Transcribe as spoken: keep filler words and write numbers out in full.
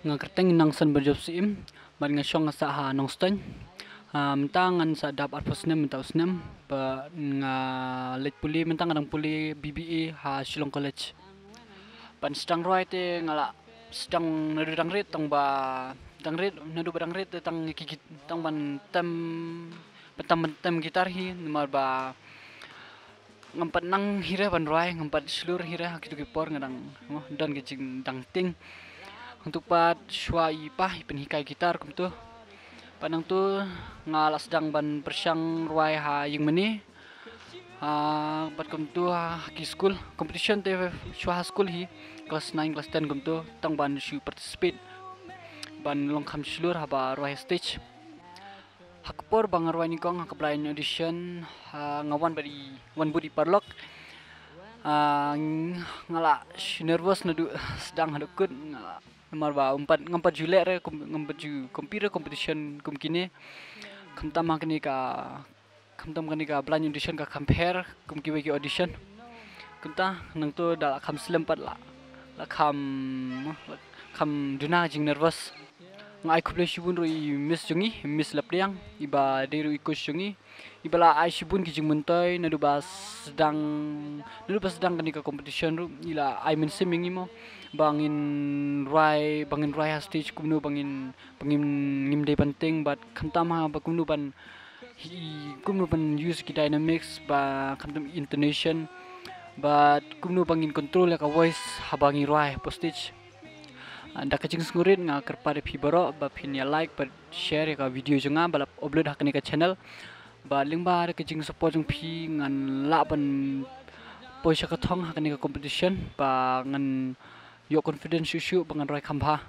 Nga kyrteng Nongsan Bynjop Syiem, bad nga shong nga sah ha Nongstoiñ. Ah, mynta ngan sa dap arphew snem mynta u snem, bad nga leit pule, mynta nga dang pule B B A ha Shillong College. Ban sdang rwai te nga la sdang naduh dang rit, tang ba dang rit, naduh ba dang rit te tang ki git-, tang ban tem, ban tem, ban tem guitar hi, namar ba ngam pat nang hi re ban rwai, ngam pat shlur hi re ha kito ki por, nga dang, mo, don ki jingdang tieng. Hangto pat shuwa i pa i pynhikai guitar kumto. Pat nangto nga la sdang ban pyrshang rwai ha ïingmane. Ah, bad kumto ha ki skul, competition te shuwa ha skul hi, class nine, class ten kumto, tang ban shu participate, ban long kham shlur haba rwai ha stage. Ha ka por ba nga rwai nyngkong ha ka blind audition, ah, nga wan bad i, wan bud i paralok. Ah, ng-, nga la shu nervous naduh sdang haduh kut, nga la, namar ba um pat, ngam pat ju leh re, kum, ngam pat ju compete re competition kum kine. Khamtam ha kane ka, khamtam kane ka blind audition ka kham pher kum kiwei ki audition. Kumta nangto da la kham slem pat la, la kham, la kham duna jingnervous. Nga ai khublei shibun ruh i miss jong ngi, Miss Lapdiang, iba dei ruh i coach jong ngi. Iba la ai shibun ki jingmyntoi naduh ba sdang, naduh ba sdang kane ka competition ruh, i la ai mynsiem ïa ngi mo, ba ngin rwai, ba ngin rwai ha stage kumno, ba ngin, ba ngin, ngim dei ban tieng, bad khamtam ha ba kumno ban, hi, kumno ban use ki dynamics, ba khamtam intonation, bad kumno ba ngin control ïa ka voice haba ngi rwai hapoh stage. Ah, da ka jingsngewrit nga kyrpad ïa phi baroh ba phin ïa like bad share ïa ka video jong nga ba la upload ha kane ka channel. Bad lyngba da ka jingsupport jong phi ngan lah ban poi sha ka thong ha kane ka competition, ba ngan ïoh confidence shuh shuh ba ngan rwai kham bha.